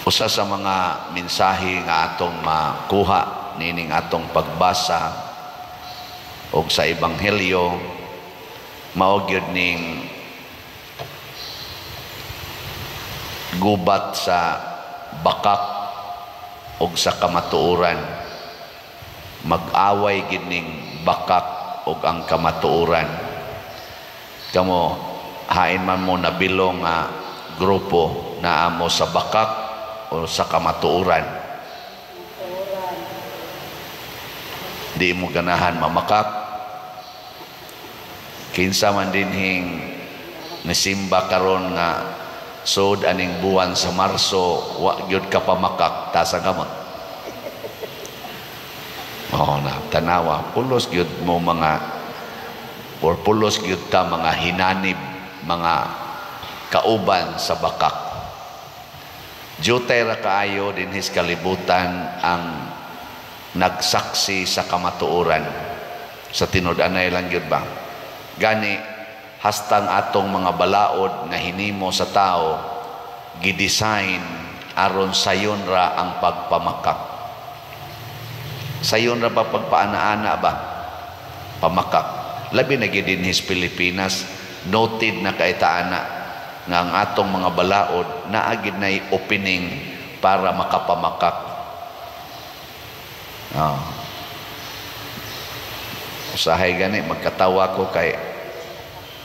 Usa sa mga mensahe nga atong makuha nining atong pagbasa og sa ebanghelyo mao gyud ning gubat sa bakak og sa kamatuoran. Mag-away gid ning bakak og ang kamatuoran. Kamo, hain man mo nabilong nga grupo, naa mo sa bakak o sa kamatuoran? Di mo ganahan mamakak? Kinsa man dinhing nisimba karon nga sod aning buwan sa Marso wa gyud ka pamakak? Taas ang kamot. Oh, na tanawa, pulos gyud mo mga or pulos gyud ta mga hinanib, mga kauban sa bakak. Jutay ra kaayo dinhis kalibutan ang nagsaksi sa kamatuoran. Sa tinud-anay lang gyud ba? Gani hastang atong mga balaod nga hinimo sa tao, gidesign aron sayon ra ang pagpamakak. Sayon ra ba pagpaana-ana ba? Pamakak. Labi na gyud dinhis Pilipinas, noted na kay taana nga ang atong mga balaod naa gid nay opening para makapamakak. Oh. Usahay gani magkatawa ko kay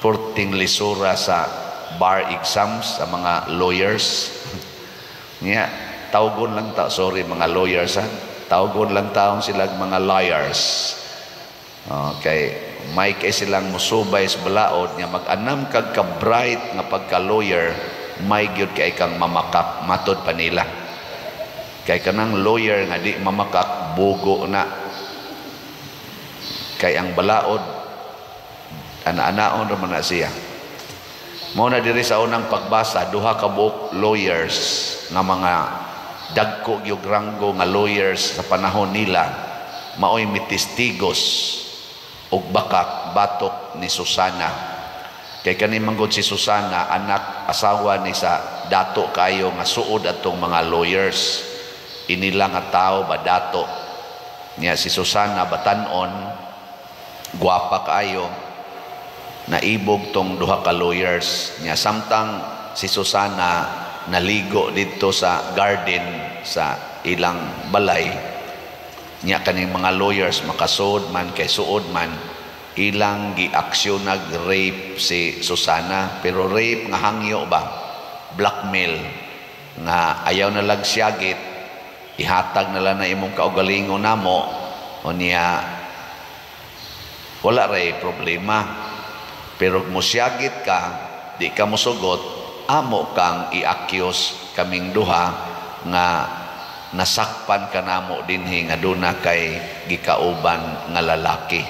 porting lisura sa bar exams sa mga lawyers. Nya, tawgon lang ta, sorry mga lawyers ha. Tawgon lang taong sila mga liars. Okay, may kay silang musubay sa balaod nga mag-anam kag ka-bright nga pagka-lawyer, may gyud kay kang mamakak, matod pa nila. Kay kanang lawyer nga di mamakak, bugo na. Kay ang balaod, ana-anaon ra man na siya. Mao na diri sa unang pagbasa, duha ka buok lawyers nga mga dagko gyud ranggo nga lawyers sa panahon nila, maoy mitestigos og bakak batok ni Susana. Kay kani manggod si Susana, anak asawa ni sa dato kayo nga suod atong mga lawyers. Inila nga tao ba dato. Niya si Susana batan-on, gwapa kaayo, naibog tong duha ka lawyers. Niya samtang si Susana naligo didto sa garden sa ilang balay, niya kaning mga lawyers makasuod man kay suod man, ilang giaksyon nag-rape si Susana, pero rape nga hangyo ba, blackmail nga ayaw na lag siyagit, ihatag na lang na imong kaugalingon namo o niya wala ray problema, pero musyagit ka, di ka mosugot, amo kang i-accuse kaming duha nga nasakpan ka namo dinhi nga duna kay gikauban nga lalaki.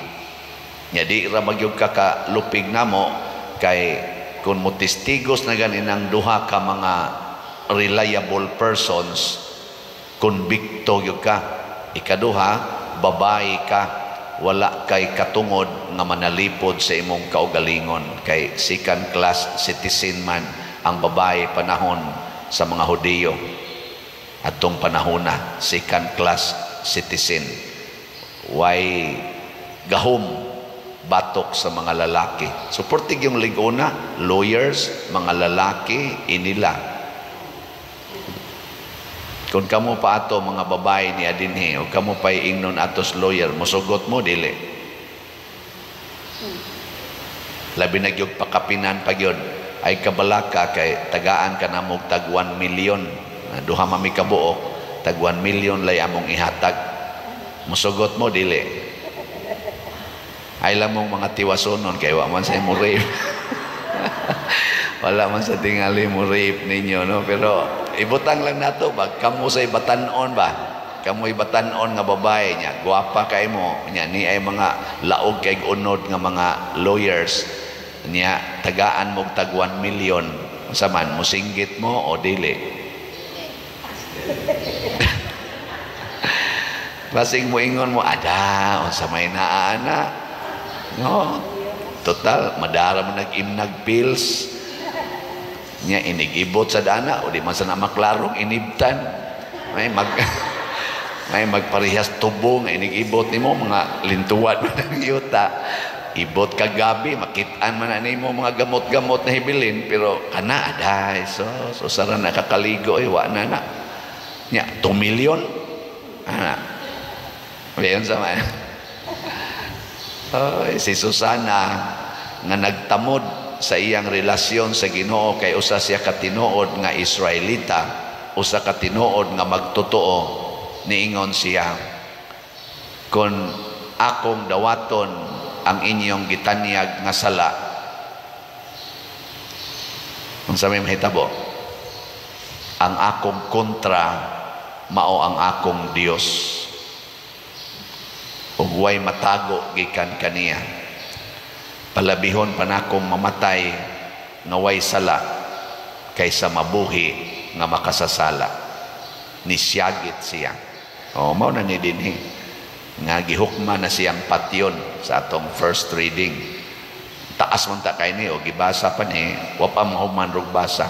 Nya di ra magyud ka kalupig namo kay kung motestigos na ganinang duha ka mga reliable persons, konbikto gyud ka. Ikaduha, babae ka, wala kay katungod nga manalipod sa imong kaugalingon kay second class citizen man ang babae panahon sa mga Hudiyo atong panahona, second class citizen, way gahom batok sa mga lalaki. So portig yung liguna, lawyers, mga lalaki inila. Kung kamo pa ato mga babae niya dinhi o kamo pa ingnon atos lawyer, mosugot mo dili? Labi na gyud pakapinan pa gyud ay kabalaka kay tagaan ka namog tag 1 million. Duha mami kabuok, tag 1 million lay among ihatag. Mosugot mo dili? Ay lamong mga tiwasonon kay wa man sa imo rape. Wala man sa tingali mo rape ninyo, no? Pero ibutang lang nato ba, kamo sa batan-on ba? Kamoy batan-on nga babae niya, gwapa kay mo niya, ni ay mga laog kay unod nga mga lawyers niya, tagaan mo tag 1 million. Unsa man, mosinggit mo o dili? Basing mo ingon mo, ada, unsa may naa na. No? Total, madara mo nag-imnag pills. Nya inigibot sa dana o di man sa na maklarong inibtan. May magparehas tubo nga inigibot nimo, mga lintuan man ang yuta. Ibot ka gabi, makitaan man na nimo mga gamot-gamot na hibilin, pero kana aday, so sara nakakaligo, eh, wa na na. Nya, 2 million? Ana. Ayon sa man. Oy, si Susana nga nagtamod sa iyang relasyon sa Ginoo kay usa siya ka tinuod nga Israelita, usa ka tinuod nga magtotoo, niingon siya, "Kon akong dawaton ang inyong gitanyag nga sala, unsa may mahitabo? Ang akong kontra mao ang akong Dios ug way matago gikan kaniya. Palabihon pa nakong mamatay nga way sala kaysa mabuhi nga makasasala." Nisyagit siya. O mao na ni dinhi nga gihukma na siyang patyon sa atong first reading. Taas man ta kay ni o gibasa pa ni, wa pa mahuman rog basa.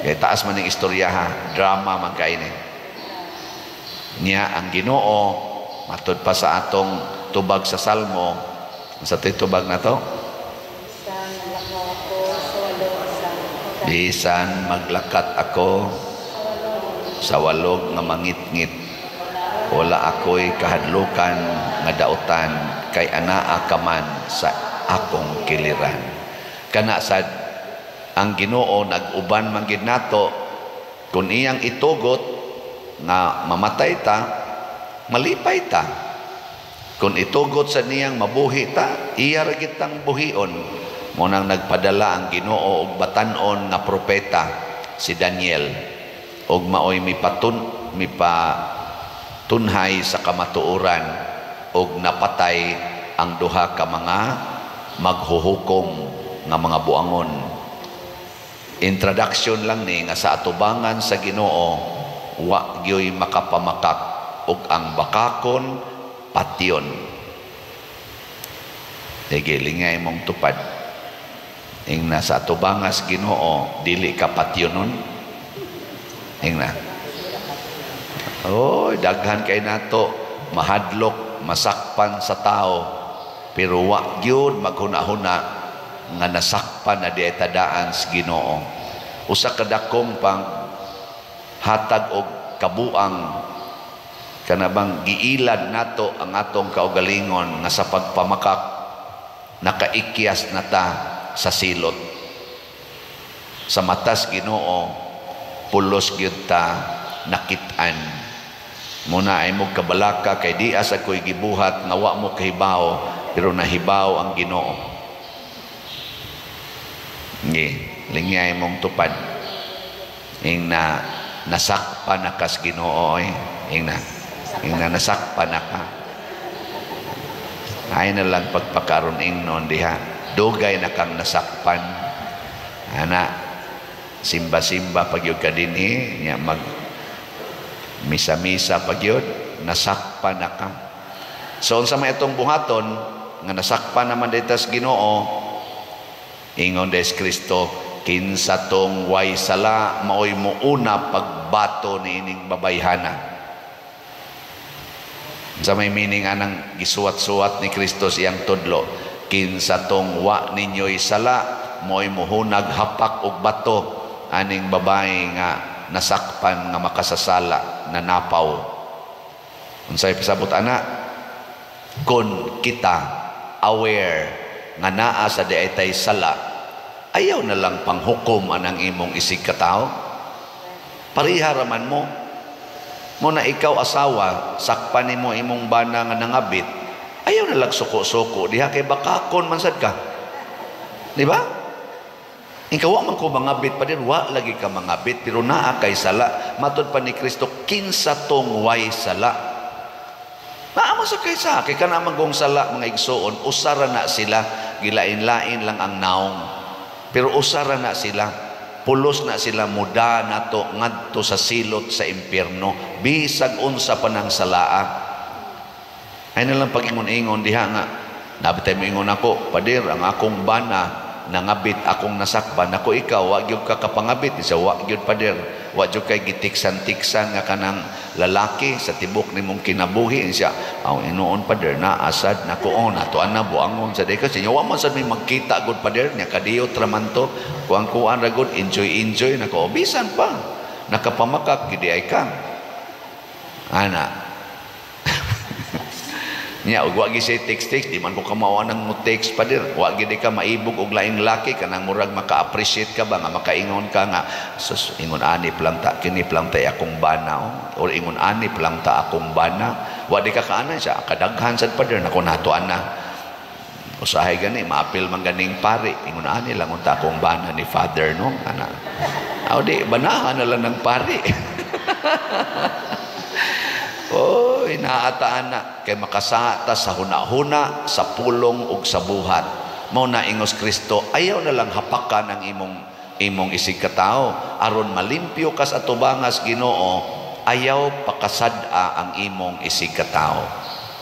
Kay taas man ning istorya ha, drama man kay ni. Nya ang Ginoo matud pa sa atong tubag sa Salmo, sa tubag na to? Bisan maglakat ako sa walog nga mangitngit, wala ako'y kahadlukan nga dautan, kay anaa ka man sa akong kiliran. Kana sad ang Ginoo nag-uban man gid nato. Kung iyang itugot nga mamatay ta, malipay ta. Kung itugot sa niyang mabuhi ta, iya ra gid tang buhion. Mo nang nagpadala ang Ginoo og batan-on nga propeta si Daniel og maoy mipatunhay sa kamatuoran og napatay ang duha ka mga maghuhukom nga mga buangon. Introduction lang ni nga sa atubangan sa Ginoo wa gyoy makapamakak og ang bakakon patyon. Sige, lingay mong tupad. Ing na sa atubangas Ginoo dili ka patyonon. Ing na. Oy, daghan kay nato mahadlok, masakpan sa tao, pero wa gyud maghuna-huna nga nasakpan na di tadaan sa Ginoo. Usa ka dakong pang hatag og kabuang kanabang giilad nato ang atong kaugalingon nga sa pagpamakak nakaikyas na ta sa silot. Sa matas Ginoo pulos gyud ta nakit-an. Muna ay mo kabalaka kay di asa ko'y gibuhat nga wa mo kahibaw, pero nahibaw ang Ginoo. Ngi, lingay mong tupad. Ing na nasakpan na kas Ginoo eh. Ing na nasakpan na ka. Ay na lang pagpakaron ingnon diha. Dugay na kang nasakpan. Ana, simba-simba pagyud ka dinhi, nya mag misa-misa pagyud, nasakpan na ka. So unsa may atong buhaton nga nasakpan naman dita sa Ginoo? Ingon des Kristo, "Kinsa tong way sala maoy muuna pagbato niining babayhana." Sa may meaning anang gisuwat-suwat ni Kristo siyang tudlo, "Kinsa tong wa ninyo'y sala maoy muhunag hapak og bato aning babae nga nasakpan nga makasasala na napaw." Unsay pasabot ana? Kung kita aware nga naa sa diay tay sala, ayaw na lang panghukom anang imong isig katawo. Pareha raman mo. Mo na ikaw asawa, sakpan nimo imong bana nga nangabit, ayaw na lang suko-suko diha kay bakakon man sad ka. Di ba? Ikaw wa man ko mangabit pa din, wa lagi ka mangabit, pero naa kay sala. Matod pa ni Kristo, "Kinsa tong way sala." Naa man sa kaysa, kay kana man gong sala mga igsuon, usara na sila, gilain-lain lang ang naong. Pero usara na sila, pulos na sila muda nato ngadto sa silot sa impierno, bisag unsa pa nang salaa. Ay na lang pag-ingon-ingon diha nga, nabitay mo ingon ako, "Pader, ang akong bana, nangabit akong nasakpan. Ako, ikaw wa gyud ka kapangabit sa, wa gyud, pader, wa gyud kay gitiksan-tiksan nga kanang lalaki sa tibok nimong kinabuhi siya. Aw, inuon, pader, na asad nako. Oh, nato ana buangon sa day kasi wa man sad may magkita gud, pader, nya kadiyot ra man to, kuang kuan ra gud, enjoy enjoy nako. Bisan pa nakapamakak gidi ay ka ana nya ug wa gi say text text. Di man ko kamao nang mo text, pader. Wa gid ka maibog og laing laki, kanang murag maka-appreciate ka ba nga makaingon ka nga, "Sus, ingon ani planta kini planta akong bana, oh," or "Ingon ani planta akong bana." Wa di ka kaana siya kadaghan sad, pader. Nako, nato ana usahay gani maapil man ganing pare, ingon ani lang unta akong bana ni Father, no? Ana, aw, di banahan na lang ng pare. Oh, inaataan na kay makasata sa huna-huna, sa pulong ug sa buhat. Mao na ingos Kristo, ayaw na lang hapakan ang imong imong isig katao aron malimpyo kas atubangas Ginoo. Ayaw pakasad-a ang imong isig katao.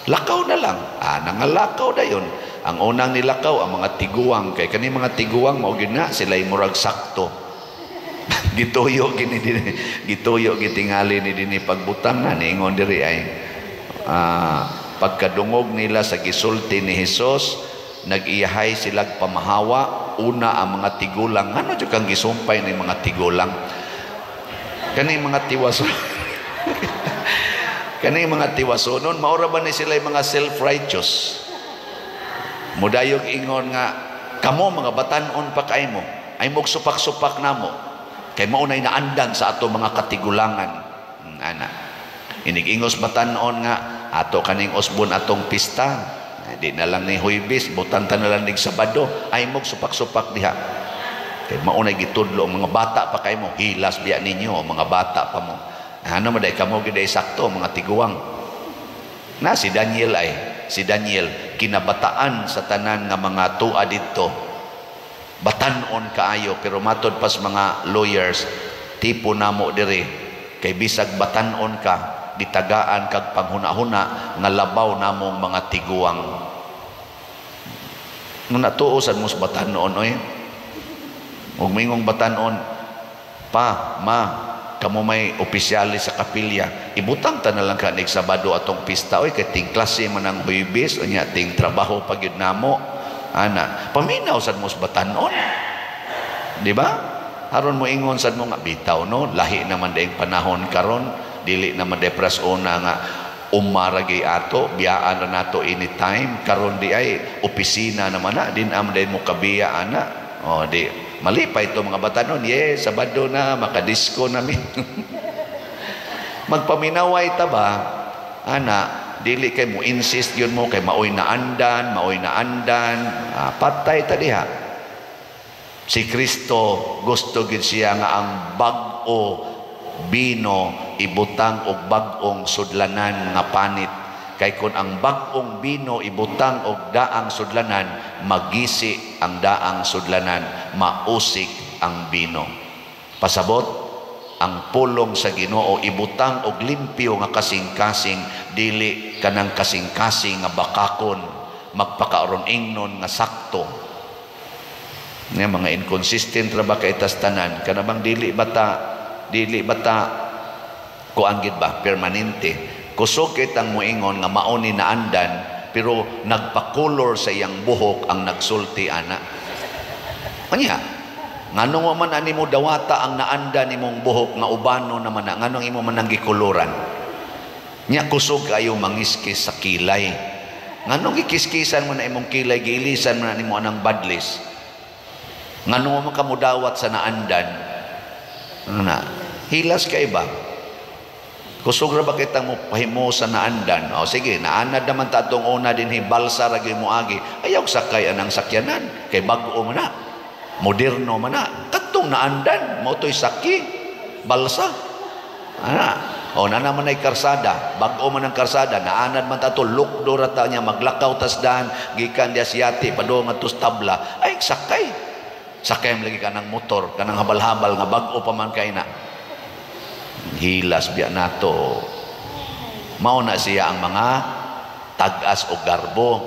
Lakaw na lang. Ah, nangalakaw dayon. Ang unang nilakaw ang mga tiguang, kay kani mga tiguang mao gyud na sila murag sakto. Gituyo gini dinhi, gituyo gitingali ni dinhi pagbutang na niingon diri ay pagkadungog nila sa gisulti ni Hesus, nag-iyahay silag pamahawa, una ang mga tigulang. Ano jud kang gisumpay ni mga tigulang? Kani mga tiwaso, kani mga tiwasonon, maura ba ni sila mga self-righteous? Mudayog ingon nga, "Kamo mga batan-on pa kay mo, ay mog supak-supak namo kay mao nay naandan sa ato mga katigulangan." Ana inig-ingos batan-on nga, "Ato kaning usbon atong pista, di na lang ni Huybis, butan ta na lang nig Sabado, ay mog supak-supak diha kay mao nay gitudlo ang mga bata pa kay mo." Hilas biya ninyo, mga bata pa mo. Ano man day kamo gid sakto mga tiguang na. Si Daniel ay, si Daniel kinabataan sa tanan nga mga tua didto, batan-on kaayo, pero matod pas mga lawyers tipo namo diri, kay bisag batan-on ka, ditagaan kag panghuna-huna nga labaw namong mga tiguang. Nung natuo sad mo sa batan-on oy, ug mingong batan-on, "Pa, ma, kamo may opisyales sa kapilya, ibutang ta na lang ka nig Sabado atong pista oy, kay ting klase man ang Huybis, unya ting trabaho pa gyud namo." Ana, paminaw sad mo sa batan-on, di ba? Aron mo ingon sad mo nga, "Bitaw no, lahi naman daing panahon karon, dili naman day pras una nga umaragay ato, biyaan na nato anytime. Karon di ay opisina naman na din am day mo kabiya." Ana, oh, di malipay ito mga batanon. Yes, Sabado na, makadisko na mi. Magpaminaway ta ba ana, dili kay mo insist yun mo kay maoy na andan, maoy na andan. Ah, patay ta diha. Si Kristo gusto gid siya nga ang bag-o bino ibutang og bag-ong sudlanan nga panit, kay kun ang bag-ong bino ibutang og daang sudlanan, magisi ang daang sudlanan, mausik ang bino. Pasabot, ang pulong sa Ginoo ibutang og limpyo nga kasing-kasing, dili kanang kasing-kasing nga bakakon, magpakaaron ingnon nga sakto nga mga inconsistent ra ba kay tas tanan. Kana bang dili bata kuan gid ba, permanente. Kusog kitang moingon nga mao ni naandan, pero nagpakulor sa iyang buhok ang nagsulti ana. Kanya nganong wa man ani mo dawata ang naanda nimong buhok nga ubano naman na, nganong imo man ang gikuluran nya? Kusog kayo mangiskis sa kilay. Nganong gikiskisan mo na imong kilay, giilisan mo na nimo anang badlis? Nganong wa man kamudawat sa naandan? Ano na, hilas kay ba? Kusog ra ba kita mo pahimo sa naandan? O sige, naanad naman ta atong una dinhi, balsa ra gyud mo agi. Ayaw sakay anang sakyanan kay bag-o man na. Moderno man na. Katong naandan mao toy saki balsa. Ana, o na naman ay karsada, bag-o man ang karsada, naanad man ta to, lukdo ra ta niya maglakaw tas daan gikan diya siyati padung ngadto sa tabla. Ay sakay. Sakay lagi kanang motor, kanang habal-habal nga bag-o pa man kay na. Hilas biya nato. Mao na siya ang mga tag-as o garbo.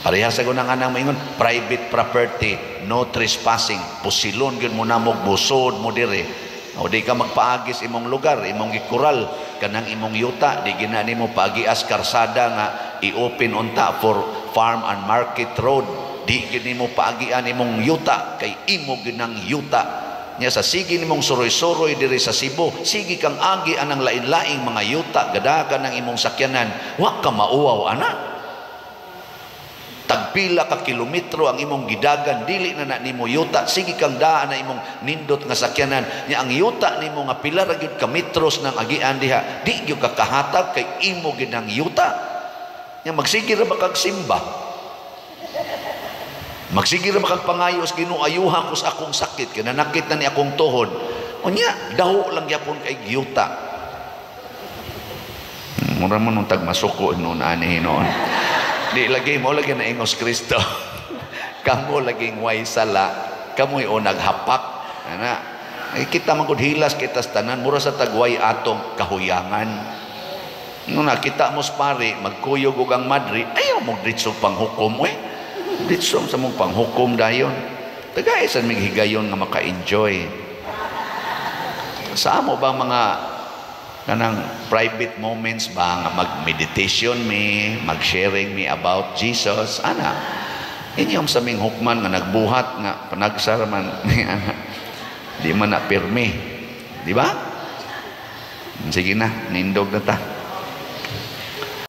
Pareha sa gunang anang maingon, private property, no trespassing. Pusilon gyud mo namog, busod mo dire. O di ka magpaagis imong lugar, imong gikural, kanang imong yuta, di gina nimo paagias karsada nga i-open unta for farm and market road. Di gyud nimo paagian imong yuta kay imo gyud nang yuta. Nya sa sige nimong suroy-suroy diri sa Cebu, sige kang agi anang lain-laing mga yuta, gadagan ng imong sakyanan, wa ka mauwaw ana. Tagpila ka kilometro ang imong gidagan, dili na na nimo yuta, sige kang daan na imong nindot nga sakyanan. Nya ang yuta nimo nga pila ra gyud ka metros nang agian diha, di gyud ka kahatag kay imo gyud ang yuta. Nya magsige ra ba kag simba? Magsige ra ba kag pangayo sa Ginoo, ayuha ko sa akong sakit, kinanakit na ni akong tuhod? Unya, daho lang gyapon kay yuta. Mura man nung tag masuko noon ani noon. Di lagi mo lagi na ingos Kristo. Kamo laging way sala, kamoy o naghapak. Ana, ay kita man gud hilas kita sa tanan, mura sa tagway atong kahuyangan. No nakita mo sa pare, magkuyog og ang madre, ayaw mo ditso panghukom oy. Ditso sa mong panghukom dayon. Tagay sa mig higayon nga maka-enjoy. Sa amo ba mga kanang private moments ba nga mag-meditation mi, mag-sharing mi about Jesus, ana. Inyong sa ming hukman nga nagbuhat nga panagsar man ni ana. Di man na pirmi. Di ba? Sige na, nindog na ta.